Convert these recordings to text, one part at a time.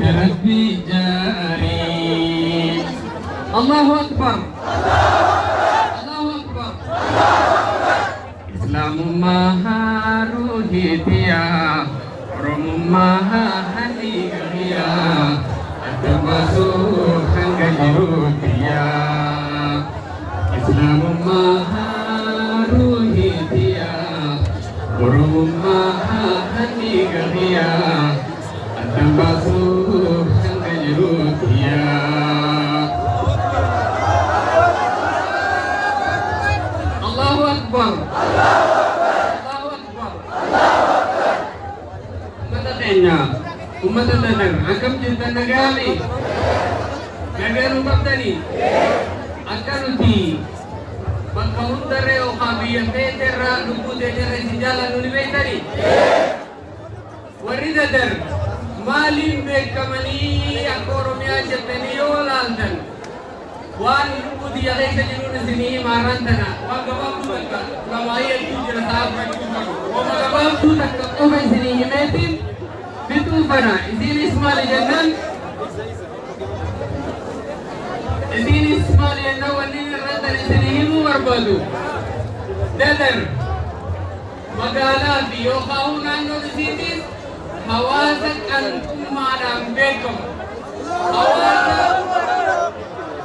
Rabbi jaarii. Allahu Akbar. Allahu Akbar. Islaamummaa ruuhiitiyaa, Oromummaa haliigahiyaa, adda baasuu hanga jiruutiyaa. Islaamummaa ruuhiitiyaa, Oromummaa haliigahiyaa, adda baasuu hanga jiruutiyaa. Allahu Akbar. Allahu Akbar. Ummata keenya, ummata Dadar, akkam jirtan, nagaami? Nagaa nu qabdanii? Akka nuti bakka hundarra yookaan biyya feeterra lubbuu teenyarra isin jaalannu ni beektanii? Warri Dadar maaliin beekamanii akka Oromiyaa jettanii yoo laaltan, waan lubbuu tiyya keessa jiruun isinii himaarran tana waan gabaabduu takka, lamaayii hedduu jira, sa'a fudhachuu qabu. Wama gabaabduu takka qofa isinii himeetiin fixuu fana. Isiinis maali jennaan, isiinis maali jennaan, wanni irratti isinii himuu barbaadu, Dadar magaalaa fi yookaan naannoon isiitiis hawaasa qanxummaadhaan beekamu.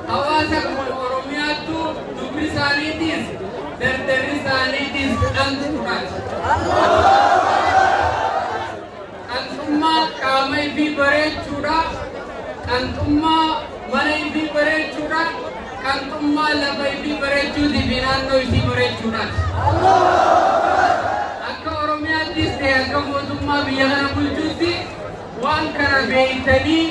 Hawaasa Oromiyaattu dubri isaaniitiis dardarri isaaniitiis qanxuudhaan. Qanxummaa qaama ifii bareechuudha. Qanxummaa mana ifii bareechuudha. Qanxummaa lafa ifii bareechuutii fi naannoo isii bareechuudhaati. Akka Oromiyaattis ta'e akka mootummaa biyya kana bulchuutti waan kana beeytanii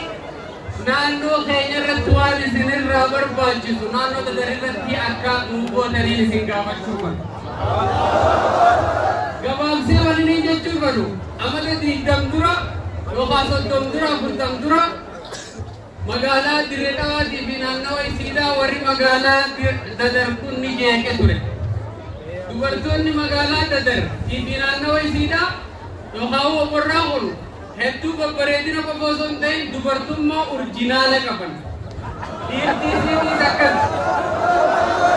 naannoo keenya irratti waan isinirraa barbaachisu naannoo Dadar irratti akka nuu gootaniin isin gaafachuu fedha. Gabaabsee wanni inni jechuu fedhu, amata 20 dura yookaan 30 dura, 40 dura, magaalaa Dirree Dhawaatii fi naannawa isiidhaa warri magaalaa Dadar kun ni jeeqe ture. Dubartoonni magaalaa Dadar fi naannawa isiidhaa yookaan oborraa kun hedduu babbareedina qofa osoo hin ta'in dubartummaa original qaban. Dhiirti isiitis akkas.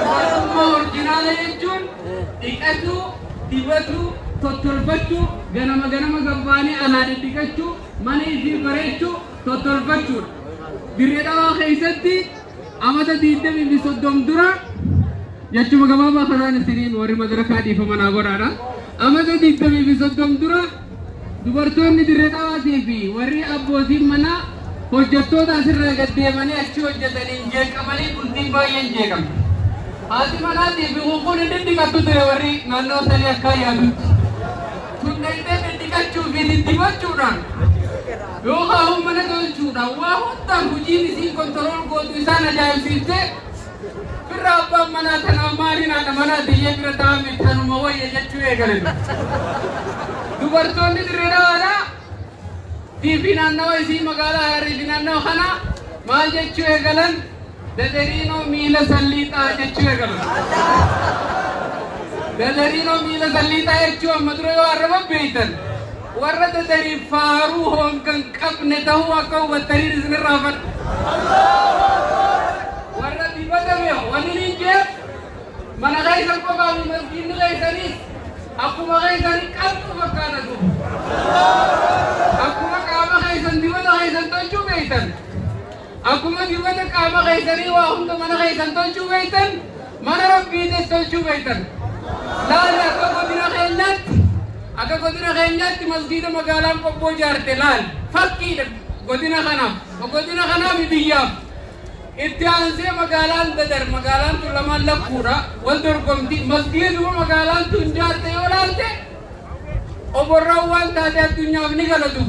Dubartummaa original jechuun dhiqatuu, dibatuu, tottolfachuu, ganama ganama gabbaanii alaa dhidhiqachuu, mana isii bareechuu, tottolfachuudha. Dirree Dhawaa keessatti amata 20 fi 30 dura, jechuma gabaabaa kanaan isiniin warri madarakaa dhiifama naa godhaadha. Amata 20 fi 30 dura dubartoonni Dirree Dhawaatii fi warri abbootiin manaa hojjettoota asirraa gad deemanii achi hojjetaniin jeeqamanii bultiin baay'een jeeqamte. Haati manaatii fi kun hin dhidhiqattu ture warri naannoo sanii akka yaadutti. Tun dhaqxee dhidhiqachuu fi diddibachuudhaan yookaan mana tolchuudhaan waa hundaan hojiin isiin control gootu isaan ajaa'ibsiiftee firra abbaan manaa tanaa maaliin haadha manaa tiyyee bira taa'ame tanuma wayya jechuu eegale. Dubartoonni Dirree Dhawaadhaa fi naannawa isii, magaalaa Hararii fi naannawa kana maal jechuu eegalan? Dadariinoo miila salliixaa jechuu eegalan. Dadariinoo miila salliixaa jechuu amma dura yoo arraba beeytan, warra Dadariif faaruu hoonkan qabne tahuu akka hubattaniin isinirraa fadha. Warra dibata beeku wanni niin jeef mana keessan qofaa fi masgiinni keessanis akkuma keessan qabxu fakkaata duuba. Akkuma qaama keessan dibata keessan tolchuu beeytan, akkuma dibata qaama keessanii waa hunda mana keessan tolchuu beeytan, mana Rabbiitis tolchuu beeytan. Laali, akka godina keenyaatti masgiida magaalaan Qobboo ijaarte laal, fakkiidha godina kanaaf, godina kanaaf biyyaaf. Itti aansee magaalaan Dadar, magaalaan tun lamaan lakkuudha, wal dorgomti. Masgiiduma magaalaan tun ijaarte yoo laalte, oborraan waan taate addunyaaf ni galatu.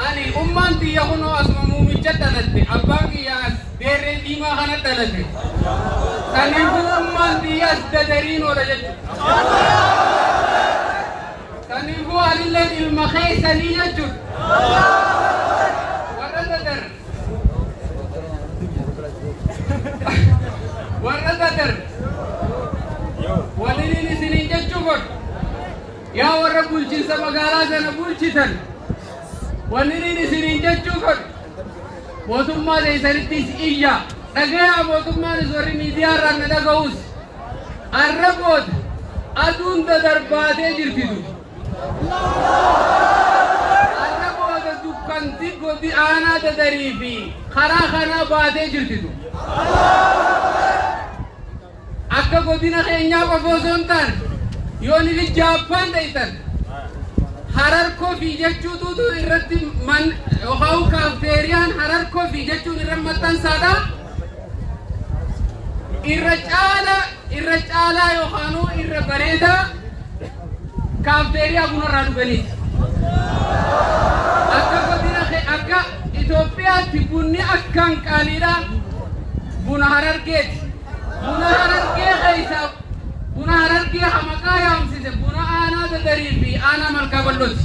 Ani ummaan tiyya kunoo asuma muumicha dhalatte, abbaan kiyya as deerree diimaa kana dhalate. Saniifuu ummaan tiyya as Dadariinoodha jechuudha. Saniifuu anilleen ilma keessanii jechuudha. Warra Dadar. Warra Dadar. Waliin isiniin jechuu godhu. Yaa warra bulchiinsa magaalaa sana bulchitan, wanni inni isiniin jechuu fedhu mootummaa teessanittis iyya. Dhagayaa mootummaanis warri miidiyaa irraan na dhaga'us arra booda aduun dadarbaatee jirtitu. Arra booda dukkanti godi aanaa dadarii fi karaa kanaa baatee jirtitu. Akka godina keenyaa qofa osoo hin taane yoo ni Jaappaan dha'itan Harar Coffee jechuutu irratti man yookaan kaafteeriyaan Harar Coffee jechuun irra maxxansaadha. Irra caalaa yookaan irra bareedaa kaafteeriyaa bunarraa dhuganiiti. Akka godina akka Itoophiyaatti bunni akkaan qaaliidha. Buna Harargeeti. Buna Harargee keessaa buna Harargee hamaqaa yaamsise buna aanaa dadarii fi aanaa malkaa bal'ooti.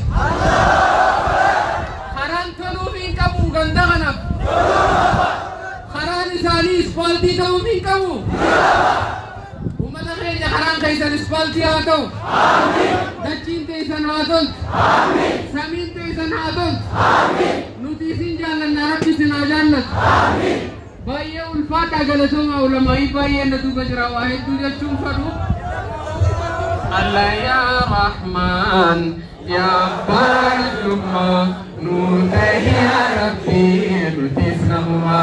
Karaan toluuf hin qabu ganda kanaaf. Karaan isaanii ispaaltii ta'uuf hin qabu. Uummata keenya karaan keessan ispaaltii haa ta'u. Dachiin teessan haa toltu. Samiin teessan haa toltu. Nuti isin jaallanna, Rabbi isin haa jaallatu. Baay'ee ulfaadhaa, galatooma. Ulamaa'ii baay'ee na duuba jira, waa hedduu jechuun fedhu. Allah ya Rahman ya Barjuma nu tahi ya Rabbi nutis namuma.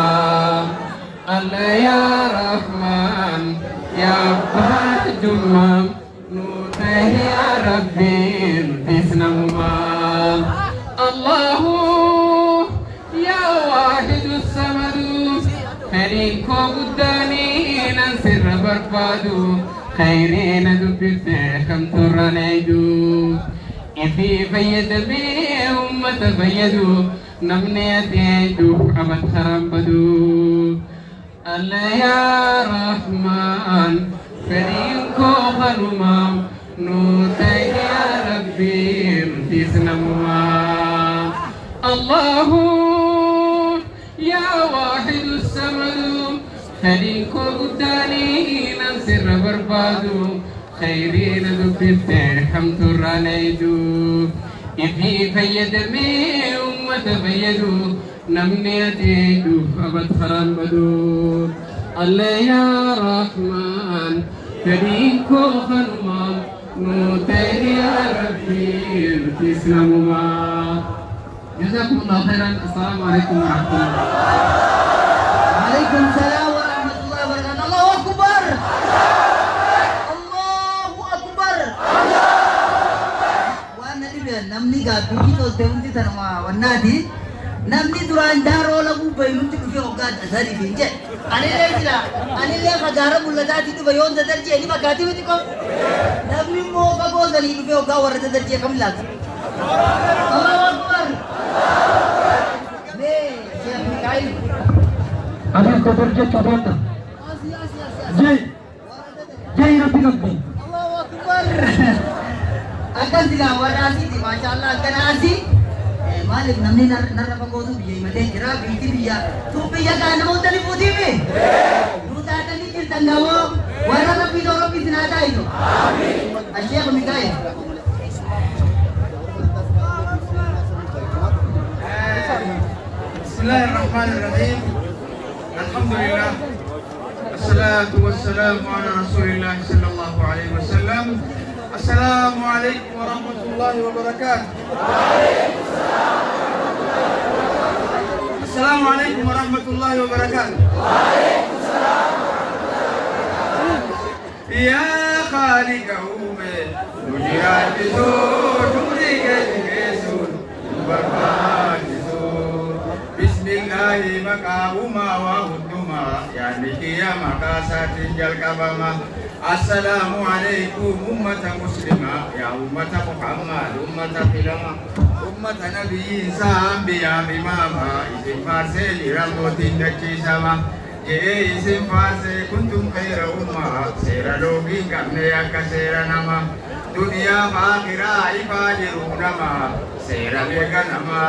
Allah ya Rahman ya Barjuma nu tahi ya Rabbi nutis namuma. Allahu ya Wahid Samadu, fedhiin koo guddaanii nan sirra barbaadu, khayriina dubbifte kamturra neeydu, ifii fayyadamee ummata fayyadu, namni ati eeydu abad karaan badu. Allah ya Rahman, fedhiin koo kanuma, nuu ta'e ya Rabbi nutis namuma. Allahu ya Wahid Samadu, fedhiin koo guddaanii nan sirra barbaadu, khayriina dubbifte hamturra neeydu, ifii fayyadamee ummata fayyadu, namni ati eeydu abad karaan badu. Allah ya Rahman, fedhiin koo kanuma, nuu ta'e ya Rabbi nutis namuma. جزاكم الله خيرا. السلام عليكم ورحمة الله. وعليكم السلام ورحمة الله وبركاته. الله أكبر، الله أكبر. Waan na dhibe, namni gaabbii tolte hundi tanuma wannaati. Namni duraan daaroo laguu bayinutti dhufee hoggaa sadii hin jedhe. Anillee jira. Anillee fagaara mul'ataatti dhufe yoon dadarjee ni fakkaati miti qofa. Namni immoo fagoo sanii dhufee hoggaa warra dadarjee kam laata? Allahu Akbar. Mee Sheekh Mikaa'il. Anis dadar jechuu deemta. Asii asii asii asii. Jee jee Rabbi qabdi. Allahu Akbar. Akkas gaa warra asiiti, maashaallah, akkana asii. Maaliif namni narra fagootu biyya himatee jira, biyyi biyya tun biyya kaa namoota ni fuutiifi. Nu taatanii jirtan gamoo warra Rabbii ta'u, Rabbi isin haa taa'isu. Asheekh Mikaa'il. بسم الله الرحمن الرحيم، الحمد لله، الصلاة والسلام على رسول الله صلى الله عليه وسلم. السلام عليكم ورحمة الله وبركاته. السلام عليكم ورحمة الله وبركاته. يا خالق أمي مجرات بسم الله مقاوما وهدما يعني كيا مقاسات جلقبما. السلام عليكم أمة مسلمة، يا أمة محمد، أمة فلما، أمة نبي سامبيا إماما إذن فارسي رموتين دكي سما جee isin faarse. Kuntum khayra umma, seera loogii hin qabne akka seera nama, duniyaa fi akhiraa ifaa jiru nama, seera beeka nama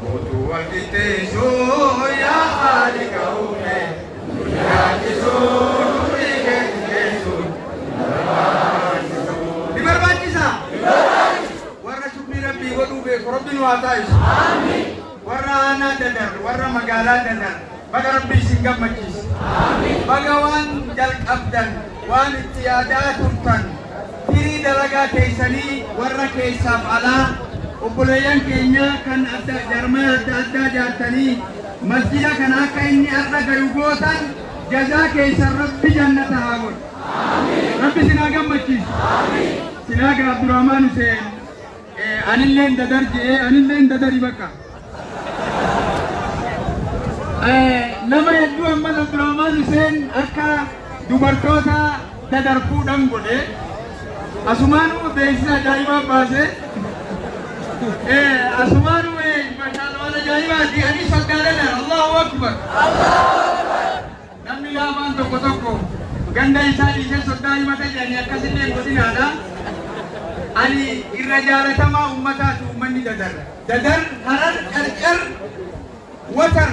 guutuu wal qixxeessuu. Yaa Khaalika uume nu jiraachisuu, nurii keetu geessuun ni barbaachisa. tokko Rabbi nu haa taa'isu. Warra aanaa Dadar, warra magaalaa Dadar, baga Rabbi isin gammachiise. Baga waan jalqabdan, waan itti yaadaa turtan, firii dalagaa keessanii warra keessaaf alaa obboleeyyan keenya kan adda jarmaya adda addaa jaartanii masjida kana akka inni har'a gayu gootan jazaa keessan Rabbi jannata haa godhu. Rabbi sinaa gammachiisu. Silaa gaa Abdurrahmaan Hussein anilleen Dadar je'ee anilleen Dadari bakka. Nama hedduu ammas Abdurrahmaan Hussein akka dubartoota Dadar fuudhan godhe asumaanuu beeksisa ajaa'ibaa baase. Asumaanuu waan ajaa'ibaati ani soddaa Dadar. Allahu Akbar. Namni laafaan tokko tokko ganda isaa dhiisee soddaa himata jedhanii akkasillee godinaadha. Ani irra jaalatamaa ummataati ummanni Dadar. Dadar, Harar, Carcar, Watar.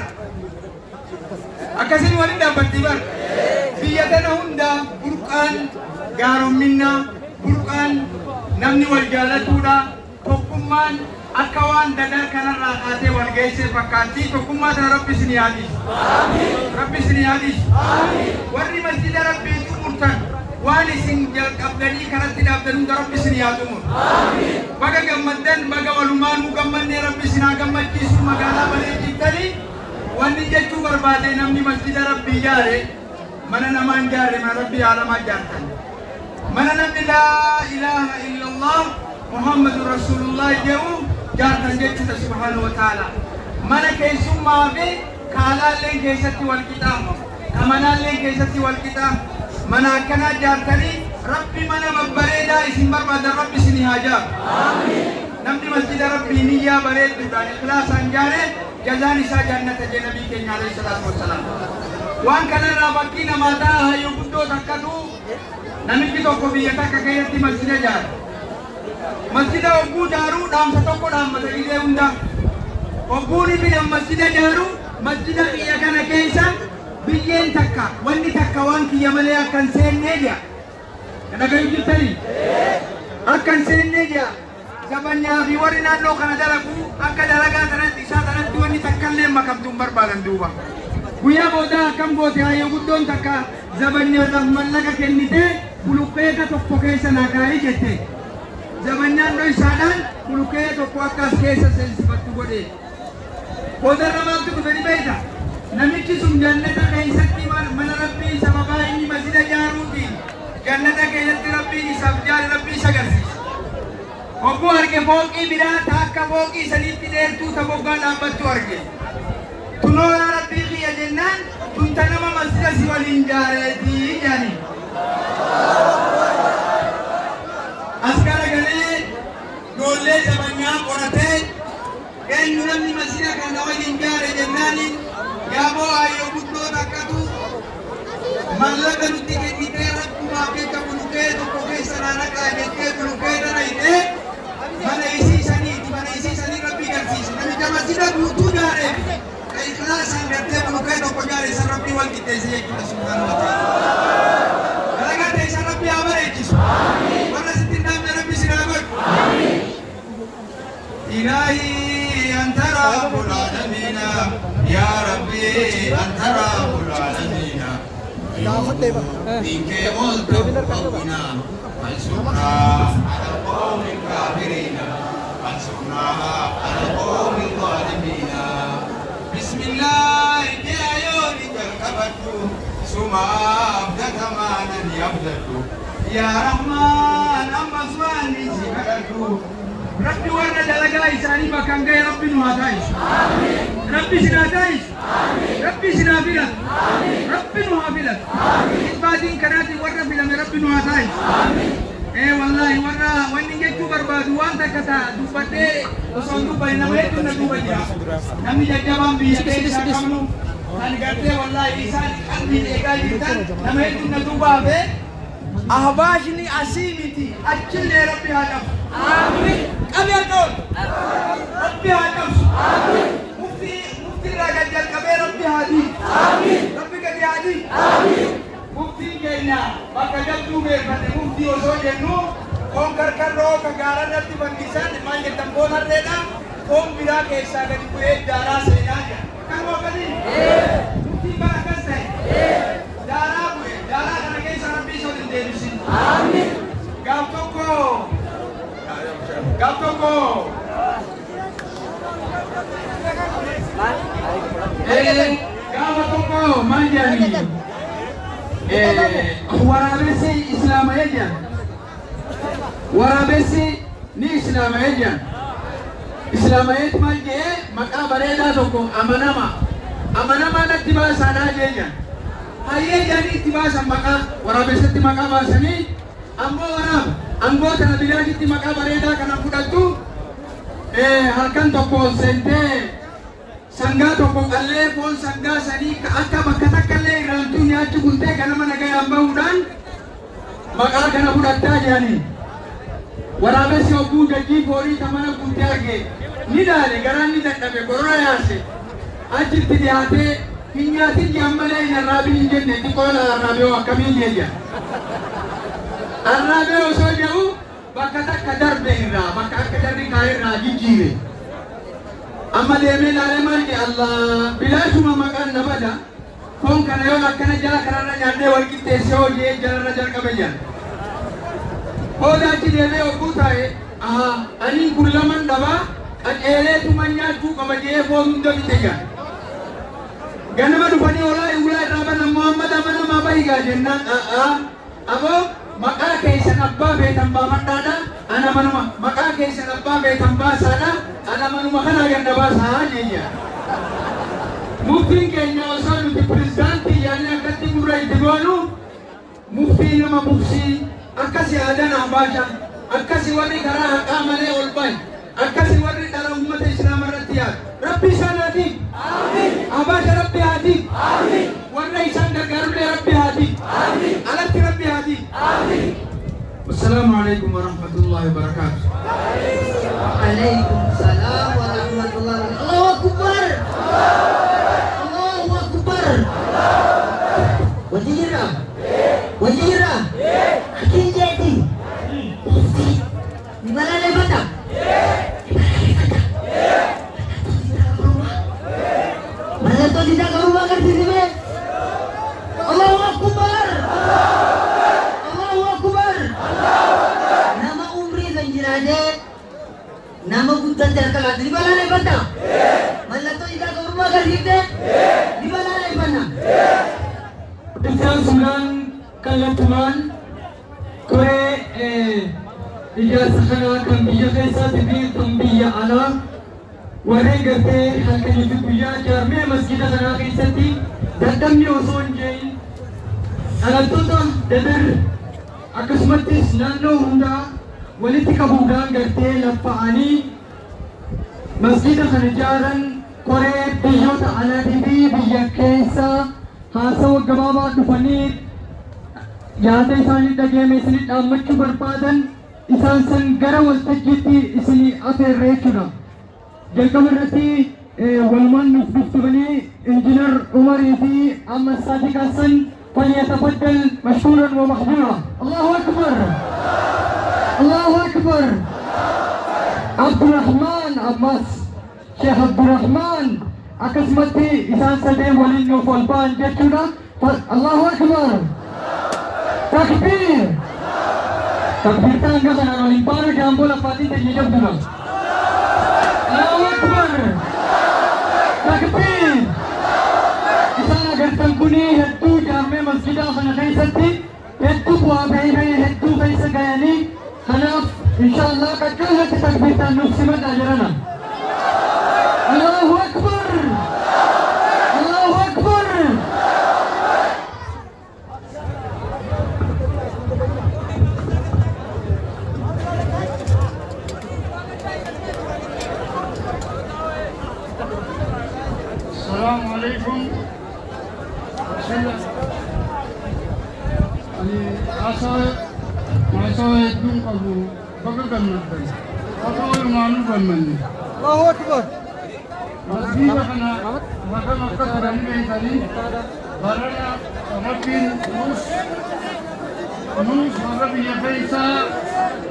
Akkasiin waliin dhaabbatti bar. Biyya tana hunda burqaan gaaromminnaa, burqaan namni wal jaalatuudha. Tokkummaan akka waan Dadar kanarraa kaatee wal geessee fakkaatti. Tokkummaa tana Rabbi isin yaadisu. Rabbi isin yaadisu. Warri masjida Rabbii xumurtan waan isin jalqabdanii karatti dhaabdan hunda Rabbi isin yaa xumuru. Baga gammaddan, baga walumaanuu gammannee Rabbi isin haa gammachiisu magaalaa bareechiftanii. Wanni jechuu barbaade namni masjida Rabbii ijaare mana namaan ijaare mana Rabbii aalamaa ijaartan. Mana namni laa ilaaha illallah Muhammadu Rasulullah jedhu jaartan jechuudha subhaanahu wa ta'ala. Mana keessummaa fi kaalaalleen keessatti wal qixa. Kamanaalleen keessatti wal qixa. Mana akkanaa jaartanii Rabbi mana babbareedaa isin barbaadan Rabbi isin haa jaaru. Namni masjida Rabbii niyyaa bareedduudhaan ikhlaasaan jaare jazaan isaa jannata jee nabii keenya alayhi salaatu wassalaam. Waan kanarraa fakkii namaa ta'a hayyuu guddoo takkatu namichi tokko biyya takka keessatti masjida jaare. Masjida hogguu jaaruu dhaamsa tokko dhaammata gizee hunda. Hogguun fidan masjida jaaruu masjida kiyya kana keessa biyyeen takka wanni takka waan kiyya malee akka hin seennee jira. Dhagayu jirtanii? Akka hin seennee jira. Zabanyaa fi warri naannoo kana dalagu akka dalagaa kanatti isaa kanatti wanni takka illee makamtu hin barbaadan duuba. Guyyaa boodaa akkam goote hayyoo guddoon takka zabanyaadhaaf mallaqa kennitee buluqqeeta tokko keessa naa kaa'ii jette. Zabanyaan dhoysaadhaan buluqqee tokko akka as keessa seensifattu godhe. Boodarra maaltu dhufe ni beekta? Namichi sun jannata keessatti mana Rabbii sababaa inni masjida jaaruutiin jannata keessatti Rabbiin isaaf jaare Rabbii isa agarsiisa. Hogguu arge fooqii biraa ta akka fooqii saniitti dheertuu ta moggaa dhaabbattu arge. Tunoo yaa Rabbii kiyya jennaan tun ta nama masjida si waliin jaareetii jedhanii. As garagalee ijoollee zabanyaa qoratee eenyu namni masjida kana waliin jaare jennaani yaaboo hayyoo guddoo takkatu mallaqa nutti kennitee Rabbumaaf jecha buluqee tokko keessa naa naqaa jettee buluqee tana hidhee mana isii saniiti mana isii sanii Rabbi garsiise. Namicha masjida guutuu jaareef ka ikhlaasaan gartee buluqee tokko jaare san Rabbi wal qixxeesse jechuudha subhaanahu wa ta'ala. Dalagaa ta'e san Rabbi haa bareechisu. Warra sitti hin dhaabne Rabbi sin haa godhu. إلهي أنت رب العالمين يا ربي أنت رب العالمين منك قلت ربنا فانصرنا على القوم الكافرين فانصرنا على القوم الظالمين. بسم الله بعيونك الكبت ثم أبدت مانا يبدت يا رحمن أما سواني سكرت Rabbi warra dalagaa isaanii bakkaan ga'e Rabbi nu haa taa'isu. Rabbi isin haa taa'isu. Rabbi isin haa filatu. Rabbi nu haa filatu. Isbaatiin kanaatiin warra filame Rabbi nu haa taa'isu. Wallaahi warra wanni jechuu barbaadu waan takka ta'a dubbadhee osoo hin dubbanne nama hedduun na duuba jira. Namni jajjabaan biyya keessaa qabnu kan gartee wallaahi isaan qalbiin eegaa jirtan nama hedduun na duuba hafee ahbaashni asii miti achillee Rabbi haa qabu. Qabi harka ol. Rabbi haa qabsu. Muftii muftii irraa gad jalqabee Rabbi haa diigu. Rabbi gadi haa diigu. Muftiin keenya bakka jabduu beekanne muftii osoo jennu foon karkarroo ka gaara irratti fannisan maal jettan foon harreedha. biraa keessaa gadi bu'ee daaraa seenaa jira. Kan akkasii? Muftiin bara akkas ta'e. Daaraa bu'e. Daaraa kana keessa Rabbi isa hin deebisin. Gaaf tokko. Gaaf tokko. Gaafa tokko maal jedhanii? Waraabessi Islaama jedhan. Waraabessi ni Islaama jedhan. Islaamayeet maal jedhee maqaa bareedaa tokko amanama. Amanamaa natti baasaadhaa jedhan. Hayyee jedhanii itti baasan maqaa waraabessatti maqaa baasanii ammoo waraaba angoo tana bilaashitti maqaa bareedaa kana fudhattu halkan tokko seentee sangaa tokko qallee foon sangaa sanii akka bakka takka illee irraantuu nyaachuu bultee ganama nagayaan bahuudhaan maqaa kana fudhattaa jedhanii. Waraabessi hogguu jajjii foonii ta mana guutee arge ni daale garaan ni dadhabe gorora yaase achitti dhiyaatee hin nyaatin jedhan malee hin arraabin hin jenne xiqqoo la arraabee akkamiin jee arraabee osoo jedhu bakka takka darbe irraa bakka akka jarri kaa'e irraa jijjiire. Amma deemee ilaalee maal jedhe Allah bilaashuma maqaan na bada foon kana yoon akkana jala kanarra nyaannee wal qixxeessee hojii jalarra jalqabe jedhan. Booda achi deemee hogguu taa'e aniin kun laman dhabaa qaceeleetuma nyaachuu qaba jedhee foon hunda bite jedhan. Ganama dhufanii olaa ulaa irraa banan Muhammad amanamaa bahigaa jennaan aboo maqaa keessan abbaa beetan baafadhaadha ana manuma maqaa keessan abbaa beetan baasaadha ana manuma kana ganda baasaa jecha. Muftiin keenya osoo nuti pirezidaantii yaadne akkatti gurra itti goonu muftii nama mufsii akkasi aadaan ahbaasha akkasi warri karaa haqaa malee ol bahe akkasi warri dhala uummata islaama irratti yaadu Rabbi isaan haatiif ahbaasha Rabbi haatiif warra isaan gargaarullee Rabbi haatiif alatti Rabbi haatiif. والسلام عليكم ورحمة الله وبركاته. وعليكم السلام ورحمة الله وبركاته. الله أكبر. الله أكبر. وزيرة. وزيرة. أكيد جاتي. مفتي. Di mana lewat? Mallattoo diddaa gabrummaa agarsiisime. Allahu Akbar. Allahu Akbar. Nama umrii kan jiraatee nama guddaa jalqabaati. Ni balaaleffanna. Mallattoo diddaa gabrummaa agarsiifte ni balaaleffanna. Isaan suuraan kallattumaan koree ijaarsa kanaa kan biyya keessaatii fi kan biyya alaa warreen gartee halkanii fi guyyaa jaarmee masjida kanaa keessatti dadhabni osoo hin jeein dhalattoota Dadar akkasumattis naannoo hundaa walitti qabuudhaan gartee laffa'anii masjida kana ijaaran koree biyyoota alaatii fi biyya keessaa haasawa gabaabaa dhufanii yaada isaanii dhageeme isinii dhaammachuu barbaadan isaan san gara waltajjiitti isinii afeerre jechuudha. Jalqaba irratti walumaan nuuf dhuftanii Injiinar Umarii fi Ahmad Sadiq Hassan فليتفضل مشكورا ومحجورا. الله أكبر. الله أكبر. عبد الرحمن عباس شيخ عبد الرحمن akkasumatti isaan sadeen waliin nuuf ol ba'an jechuudha. Allahu Akbar. Takbiir. Takbiirtaan hanga kanaan waliin baanu jaamboo lafaatiin teenya jabdudha. Allahu Akbar. Takbiir. Isaan agartan kuni hedduu jaarmee masjidaa kana keessatti hedduu bu'aa bahii hedduu keessa gayanii kanaaf inshallah qaqqaallatti takbiirtaan nuuf simadhaa jirana. Allahu Akbar. Allahu Akbar. السلام عليكم. أنا هدوم قبو بقى جمدن أصلا ما نجمدن. الله أكبر. مسجد أنا مكة مكة تراني بيتني برنا ربين نوس نوس ربي يفيسا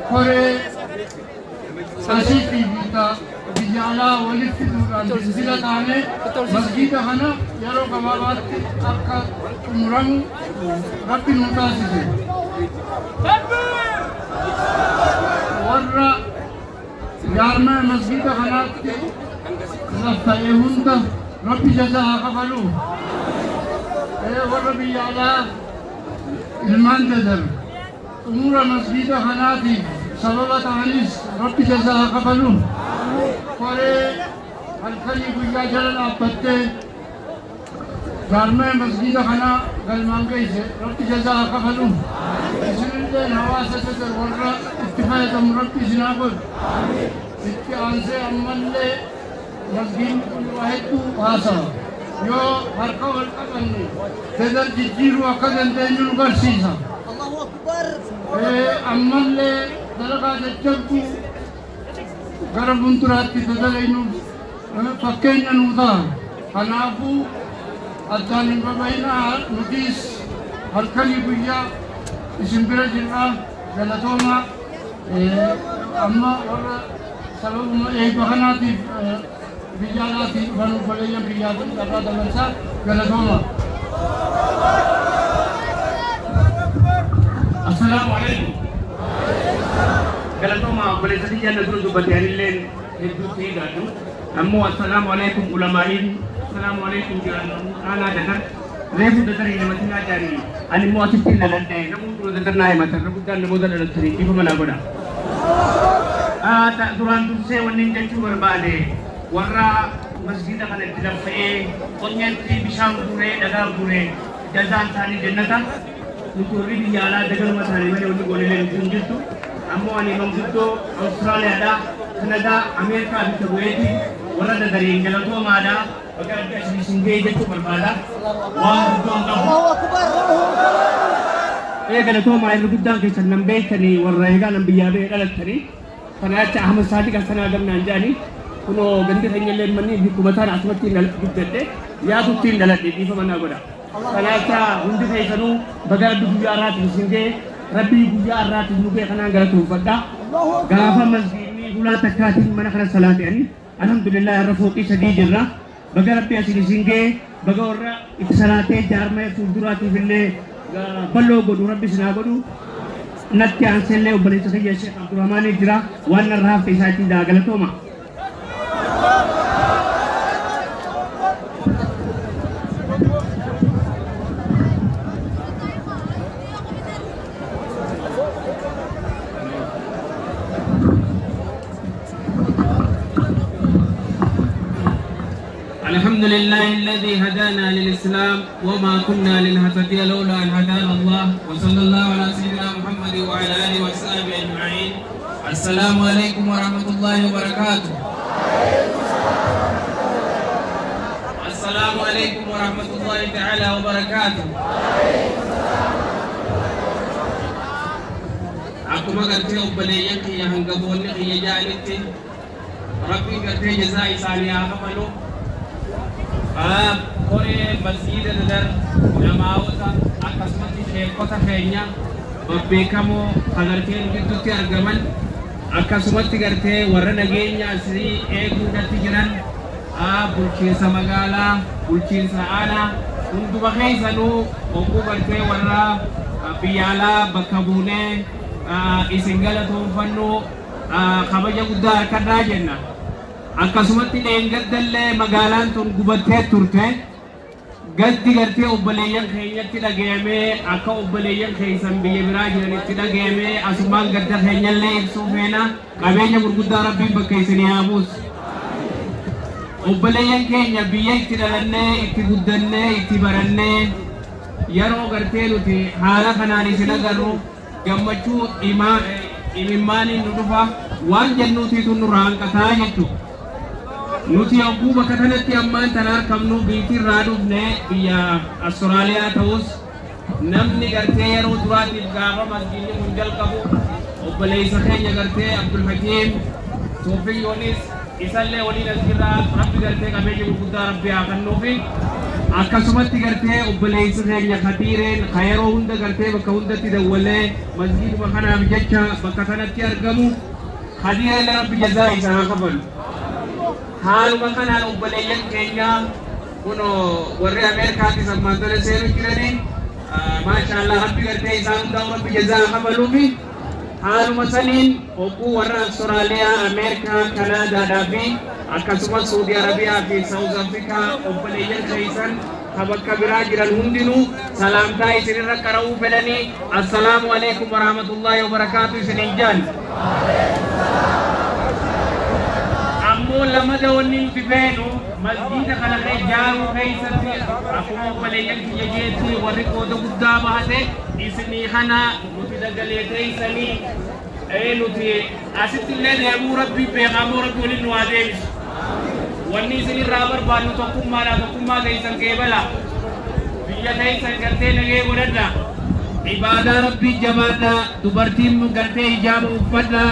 كوري Asiitii fi biyya alaa walitti fiduudhaan dildila taanee masgiida kana yeroo gabaabaatti akka xumuramu Rabbi nu taasise. Warra jaarmaa masgiida kanaatti lafta'e hunda Rabbi jazaa haa kafalu. Warra biyya alaa ilmaan Dadar xumura masgiida kanaatiif sababa ta'anis Rabbi jazaa haa kafalu. Koree halkanii guyyaa jala dhaabbattee jaarmaa masgiida kanaa galmaan geesse Rabbi jazaa haa kafalu. Isinilleen hawaasa Dadar warra itti fayyadamu Rabbi isin haa godhu. Itti aansee ammallee masgiidni kun waa hedduu haasawa. Yoo harka wal qabanne Dadar jijjiiruu akka dandeenyu nu barsiisa. Allahu Akbar. Ammallee dalagaa jajjabduu gara fuulduraatti dalaguuf fakkeenya nuu ta'a. Kanaafuu addaan hin babayinaa, nutis halkanii guyyaa isin bira jirra. Galatooma. Amma warra sababuma eebba kanaatiif biyya alaatii dhufan obboleeyyan biyyaa irraa dabarsaa. Galatooma. Assalaamu alaikum. Galatooma obboleessa kiyya na dura dubbate, anilleen hedduutti hiigaadhu. Ammoo assalaamu alaikum ulamaa'iin, assalaamu alaikum jiraannu aanaa Dadar. Reefu Dadarii namatti naa jaarii. Ani immoo asitti hin dhaladhe. Namoonni dura Dadar naa himatan. Irra guddaan namoota dhalatanii ifa manaa godha. Duraan dursee wanni jechuu barbaade, warra masgiida kana itti laffa'ee qonyeetti bishaan guuree dhagaa guuree jazaan isaanii jannata. Nuti warri biyya alaa dagaluma isaanii malee wanni goonillee nuti hin jirtu. Ammoo ani manguddoo Awustiraaliyaadhaa, Kanadaa, Ameerikaa bikka bu'eeti warra Dadariin galatoomaadhaa. Bakka adda isin isin ga'ee jechuu barbaada. Waan guddoo hin qabu. Allahu Akbar. Ee, galatoomaa. Irri guddaan keessan nan beektanii, warra egaa nan biyyaa ba'ee dhalattanii. Kana jecha Ahmad Saadiq Hassanaa gamnaan jedhanii, kunoo gandi keenya illee manni bikkuma tana asumatti hin guddadhe, yaatutti hin dhaladhe, dhiifama naa godha. Kana jecha hundi keessanuu baga Rabbi guyyaa har'aatiin isin ga'e. Rabbii guyyaa har'aatiin nu ga'e kanaan galatoonfadha. Gaafa masgiidni hulaa takkaatiin mana kana salaate'anii, alhamdulillah, irra fooqii sadii jirra. Baga Rabbi asin isin ga'e, baga warra itti salaatee jaarmaya fuulduraatiif illee bal'oo godhu Rabbi isin haa godhu. Natti aanseellee obboleessa kiyya Sheekh Abdurrahmaanii jira, waan narraa hafte isaa ittiin daa. Galatooma. الحمد لله الذي هدانا للإسلام وما كنا لنهتدي لولا أن هدانا الله، وصلى الله على سيدنا محمد وعلى آله وصحبه أجمعين. السلام عليكم ورحمة الله وبركاته. السلام عليكم ورحمة الله تعالى وبركاته. Akkuma gartee obboleeyyan kiyya hangafoonni kiyya jaanitti, Rabbiin gartee jazaa isaanii haa kafalu. Koree masjiida Dadar, ulamaa'ota, akkasumatti sheekota keenya babbeekamoo agartee nu gidduutti argaman, akkasumatti gartee warra nageenya asii eeguudhatti jiran, bulchiinsa magaalaa, bulchiinsa aanaa, hunduma keessanuu hogguu gartee warra biyya alaa bakka buunee isin galatoonfannu kabaja guddaa harkadhaa jenna. Akkasumatti dheengaddallee magaalaan tun gubattee turte. Gaddi gartee obboleeyyan keenyatti dhagayamee, akka obboleeyyan keessan biyya biraa jiranitti dhagayamee, asumaan gadda keenyallee ibsuu feena. Qabeenya gurguddaa Rabbiin bakka isinii haa buusu. Obboleeyyan keenya, biyya itti dhalannee, itti guddannee, itti barannee, yeroo gartee nuti haala kanaan isin agarru gammachuu imimmaaniin nu dhufa, waan jennuutiitu nurraa hanqataa jechuudha. Nuti yogguu bakka kanatti ammaan tana argamnu biitii irraa dhufne biyya Austraaliyaa ta'us, namni gartee yeroo duraatiif gaafa masgiidni kun jalqabu obboleessa keenya gartee Abdul Hakiim Toofiq Yoonis isallee waliin as jirra. Rabbi gartee qabeenya gurguddaa Rabbi haa kennuufi. Akkasumatti gartee obboleessi keenya Kadiireen ka yeroo hunda gartee bakka hundatti dawwalee masgiiduma kanaaf jecha bakka kanatti argamu. Khadiira illee Rabbi jazaa isaa haa kafalu. Haaluma kanaan obboleeyyan keenya kunoo warri Ameerikaatis ammaan tole seenu jiranii, maashaallah, Rabbi gartee isaan hundaa'u Rabbi jazaa haa kafaluufi. Haaluma saniin hogguu warra Awustiraaliyaa, Ameerikaa, Kanaadaadhaa fi akkasumas Saudi Arabiyaa fi South Afrikaa obboleeyyan keessan ka bakka biraa jiran hundinuu salaamtaa isinirra qara'uu fedhanii, assalaamu alaikum warahmatullaahi wabarakaatu isiniin jaan. Ammoo lamada wanni nuti feenu masjiida kana kee jaaruu keessatti akkuma obboleeyyan kiyya jeetti warri qooda guddaa bahate isinii kana nuti dagalee teessanii nuti asitti illee deemuu Rabbi beekaa, Rabbi waliin nu haa deebisu. Wanni isin irraa barbaannu tokkummaadha, tokkummaa keessan qeebala. Biyya keessan gartee nagee godhadha. Ibaadaa Rabbii jabaadha. Dubartiin gartee hijaaba uffadha.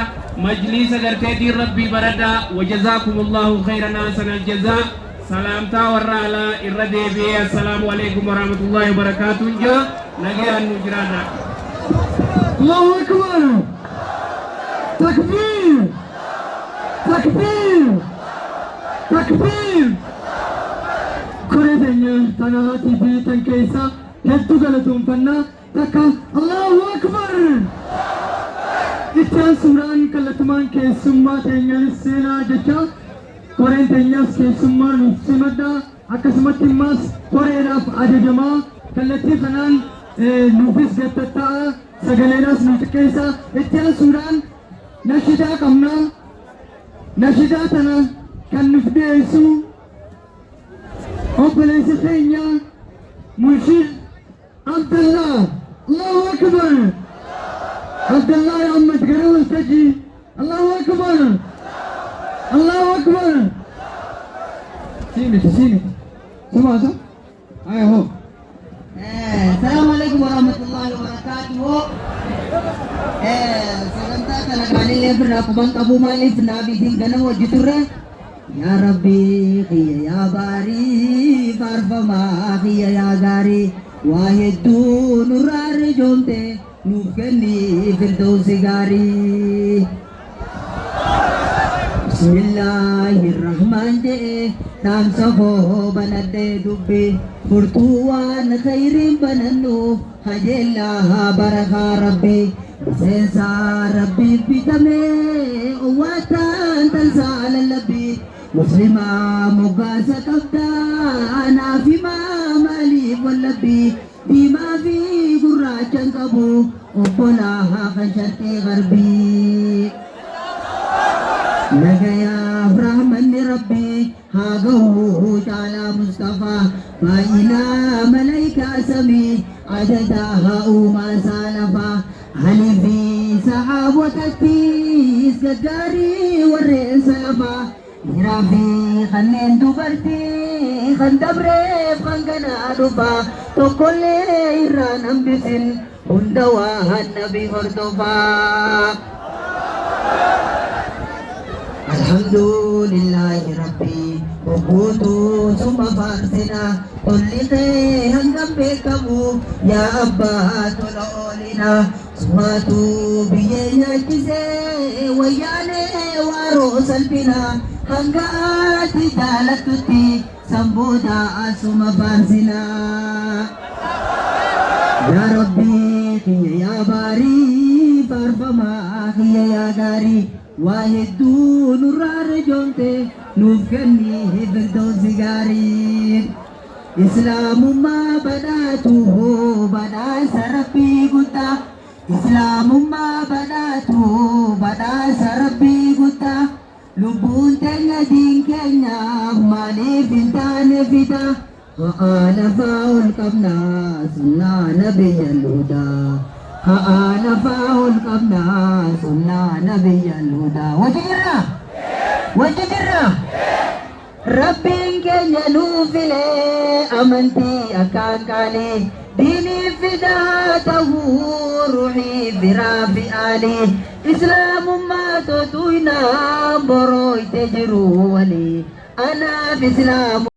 Majliisa gartee diin Rabbii baradha. Wajazaakumullahu khayran ahsanal jazaa. Salaamtaa warra alaa irra deebi'ee assalaamu alaikum warahmatullahi wabarakaatuun jaa, nagayaan nu jiraadha. الله أكبر، تكبير، تكبير، تكبير. Koree teenya tanaatii fi tan keessa hedduu galatoonfannaa. Takka Allahu Akbar. Itti aansuudhaan kallattumaan keessummaa teenyaanis seenaa jecha, koreen teenyaas keessummaa nuuf simadhaa, akkasumatti immaas koreedhaaf ajajamaa, kallattii kanaan nuufis gattatta'a, sagaleenaas nu xiqqeessa. Itti aansuudhaan nashidaa qabnaa. Nashidaa tana kan nuuf dhiyeessu obboleessi keenya Munshid Abdallah. Allahu Akbar. Abdallah Ahmad gara waltajjii. Allahu Akbar, Allahu Akbar. Siimiti, siimiti, sumaasa aya hoo. Assalamualaikum warahmatullahi wabarakatuh. Sagantaa kana kaanillee firraa quban qabu, maaliif naabiitiin ganama hojii turre. Yaa Rabbi kiyya, yaa baarii faarfamaa kiyya, yaa gaarii waa hedduu nurraa rijoomte, nuuf kenni firdoosi gaarii. Bismillahirrahmaan jedhe dhaamsa koo banadhee, dubbi furtuu waan khayriin banannu hajeellaa barakaa Rabbi miseensa Rabbiif bitamee owwaataan tansaa lallabbii muslimaa moggaasa qabdaa naaf himaa, maaliif wallabbii diimaa fi gurraachan qabu obbolaa kan sharqii garbii. Nagayaaf rahmanni Rabbii haa gahu caalaa Mustafaa, baay'inaa malaayikaa samii, adadaa haa uumaa saalafaa, alii fi saxaabotattis gaggaarii warreen salafaa, dhiiraa fi kanneen dubartii, kan dabreef kan ganaa dhufaa, tokkollee irraan hambisin, hunda waan nabi hordofaa. Alhamdulillahi Rabbi ogguutu suma faarsina, tolli kee hangam beekamu yaa abbaa tola oolina, sumaatu biyyee nyaachisee wayyaanee waaroo salphina, hanga ati jaalattutti sanbooda suma faarsina. Yaa Rabbi kiyya, yaa baarii faarfamaa kiyya, yaa gaarii waa hedduu nurraa rijoomte, nuuf kenni firdoosi gaarii. Islaamummaa badhaatu badhaasa Rabbii guddaa. Islaamummaa badhaatu badhaasa Rabbii guddaa. Lubbuun teenya diin keenyaaf maaliif hin taane fida? Haa lafaa ol qabnaa sunnaa nabiyyan hudaa. Haa lafaa ol qabnaa sunnaa nabiyyan hudaa. Wajji jirra? Wajji jirra? Rabbiin keenya nuu filee amantii akkaan qaalii, diinii fidaa ta'uu ruuxii biraa fi aalii, islaamummaa tootuynaa borooyte jiru walii anaaf islaamu.